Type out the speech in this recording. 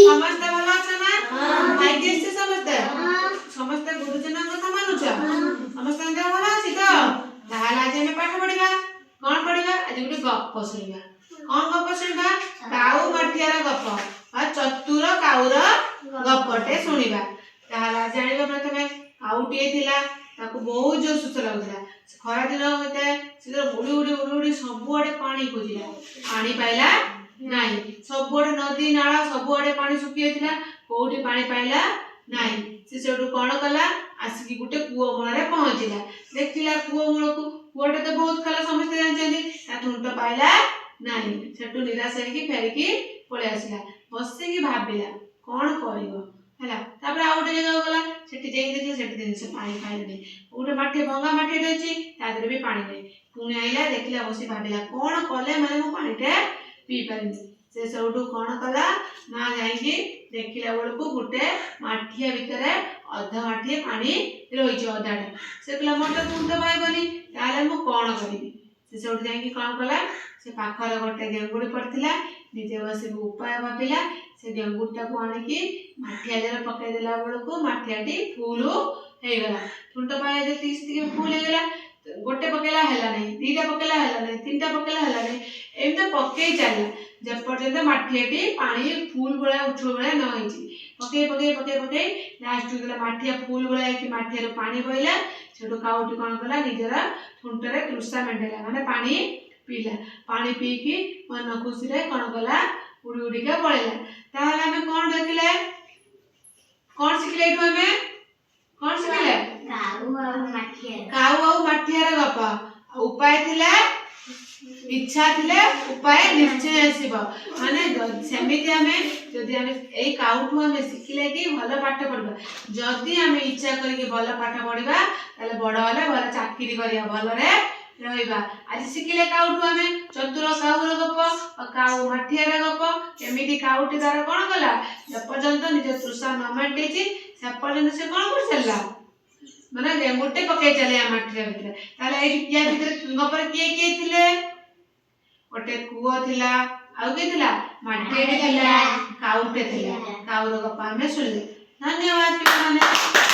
ସମସ୍ତେ ଭଲ ଅଛ ନା? ଖାଇକି ଆସିଛ ସମସ୍ତେ? ସମସ୍ତେ ଗୁରୁଜନଙ୍କ କଥା ମାନୁଛ? ସମସ୍ତଙ୍କ ଦେହ ଭଲ ଅଛି ତ? ତାହେଲେ ଆଜି ଆମେ ପାଠ ପଢିବା। କଣ ପଢିବା ଆଜି? ଗୋଟେ ଗପ ଶୁଣିବା। କଣ ଗପ ଶୁଣିବା? କାଉ ମାଠିଆର ଗପ ବା ଚତୁର କାଉର ଗପଟେ ଶୁଣିବା। ତାହେଲେ ଆଜି ଜାଣିବା। ପ୍ରଥମେ କାଉଟିଏ ଥିଲା, ତାକୁ ବହୁତ ଜୋର ଶୋଷ ଲାଗୁଥିଲା। ଖରା ଦିନ ହୋଇଥାଏ। ସେ ଉଡ଼ି ଉଡ଼ି ଉଡ଼ି ଉଡ଼ି ସବୁଆଡେ ପାଣି ଖୋଜିଲା, ପାଣି ପାଇଲା ନାହିଁ। ସବୁଆଡେ ନଦୀ ନାଳ ସବୁଆଡେ ପାଣି ଶୁଖି ଯାଇଥିଲା, କୋଉଠି ପାଣି ପାଇଲା ନାହିଁ। ସେ ସେଇଠୁ କଣ କଲା? ଆସିକି ଗୋଟେ କୂଅ ମୂଳରେ ପହଞ୍ଚିଲା। ଦେଖିଲା କୂଅ ମୂଳକୁ, କୂଅଟା ତ ବହୁତ ଖାଲ, ସମସ୍ତେ ଜାଣିଛନ୍ତି। ତା ଥୁଣ୍ଟ ପାଇଲା ନାହିଁ। ସେଠୁ ନିରାଶ ହେଇକି ଫେରିକି ପଳେଇ ଆସିଲା। ବସିକି ଭାବିଲା କଣ କରିବ ହେଲା। ତାପରେ ଆଉ ଗୋଟେ ଜାଗାକୁ ଗଲା। ସେଠି ଯାଇକି ଦେଖିଲା, ସେଠି ଜିନିଷ ପାଣି ପାଇଲାନି। ଗୋଟେ ମାଠି, ଭଙ୍ଗା ମାଠିଆଟେ ଅଛି, ତା ଦେହରେ ବି ପାଣି ନାହିଁ। ପୁଣି ଆଇଲା, ଦେଖିଲା, ବସି ଭାବିଲା କଣ କଲେ ମାନେ ମୁଁ ପାଣିଟା ପିଇ ପାରିବି। ସେ ସେଇଠୁ କଣ କଲା ନା, ଯାଇକି ଦେଖିଲା ବେଳକୁ ଗୋଟେ ମାଠିଆ ଭିତରେ ଅଧ ମାଠିଏ ପାଣି ରହିଛି, ଅଧାଟା। ସେ କହିଲା, ମୋର ତ ଥୁଣ୍ଟ ପାଇବନି, ତାହେଲେ ମୁଁ କଣ କରିବି? ସେ ସେଇଠୁ ଯାଇକି କଣ କଲା? ସେ ପାଖରେ ଗୋଟେ ଗେଙ୍ଗୁଡ଼ି ପଡ଼ିଥିଲା। ନିଜେ ବସିକି ଉପାୟ ଭାବିଲା। ସେ ଗେଙ୍ଗୁଡ଼ିଟାକୁ ଆଣିକି ମାଠିଆ ଦେହରେ ପକେଇ ଦେଲା ବେଳକୁ ମାଠିଆଟି ଫୁଲ ହେଇଗଲା। ଥୁଣ୍ଟ ପାଇବା ଯେତିକି ସେତିକି ଫୁଲ ହେଇଗଲା। ଗୋଟେ ପକେଇଲା, ହେଲା ନାହିଁ। ଦିଟା ପକେଇଲା, ହେଲା ନାହିଁ। ତିନିଟା ପକେଇଲା, ହେଲା ନାହିଁ। ଏମିତି ପକେଇ ଚାଲିଲା ଯେପର୍ଯ୍ୟନ୍ତ ମାଠିଆଟି ପାଣି ଫୁଲ ଭଳିଆ ଉଛୁଳ ଭଳିଆ ନ ହେଇଛି। ପକେଇ ପକେଇ ପକେଇ ପକେଇ ଲାଷ୍ଟକୁ ଦେଲା, ମାଠିଆ ଫୁଲ ଭଳିଆ ହେଇକି ମାଠିଆରୁ ପାଣି ବହିଲା। ସେଠୁ କାଉଟି କଣ କଲା? ନିଜର ଥୁଣ୍ଟରେ ତୃଷା ମେଣ୍ଟେଇଲା, ମାନେ ପାଣି ପିଇଲା। ପାଣି ପିଇକି ମନ ଖୁସିରେ କଣ କଲା? ଉଡ଼ି ଉଡ଼ିକା ପଳେଇଲା। ତାହେଲେ ଆମେ କଣ ଦେଖିଲେ? କଣ ଶିଖିଲେ ଏଇଠୁ? ଆମେ କଣ ଶିଖିଲେ? କାଉ ଆଉ ମାଠିଆ। କାଉ ଆଉ ମାଠିଆର ଗପ। ଆଉ ଉପାୟ ଥିଲା, ଇଚ୍ଛା ଥିଲେ ଉପାୟ ନିଶ୍ଚୟ ଆସିବ। ମାନେ ସେମିତି ଆମେ ଯଦି ଆମେ ଏଇ କାଉଠୁ ଆମେ ଶିଖିଲେ କି ଭଲ ପାଠ ପଢିବା, ଯଦି ଆମେ ଇଚ୍ଛା କରିକି ଭଲ ପାଠ ପଢିବା, ତାହେଲେ ବଡ ହେଲେ ଭଲ ଚାକିରି କରିବା, ଭଲରେ ରହିବା। ଆଜି ଶିଖିଲେ କାଉଠୁ ଆମେ ଚତୁର କାଉର ଗପ ବା କାଉ ମାଠିଆର ଗପ। କେମିତି କାଉଟି ତାର କଣ କଲା? ଯେପର୍ଯ୍ୟନ୍ତ ନିଜ ତୃଷା ନ ମେଣ୍ଟେଇଛି, ସେ ପର୍ଯ୍ୟନ୍ତ ସେ କଣ କରିଚାଲିଲା? ମାନେ ଗୋଟେ ପକେଇ ଚାଲିଲା ମାଠିଆ ଭିତରେ। ତାହେଲେ ଏଇଠି ୟା ଭିତରେ ଗପରେ କିଏ କିଏ ଥିଲେ? ଗୋଟେ କୂଅ ଥିଲା, ଆଉ କିଏ ଥିଲା? ମାଠିଆଟେ ଥିଲା, କାଉଟେ ଥିଲା। କାଉର ଗପ ଆମେ ଶୁଣିଲେ। ଧନ୍ୟବାଦ ପିଲାମାନେ।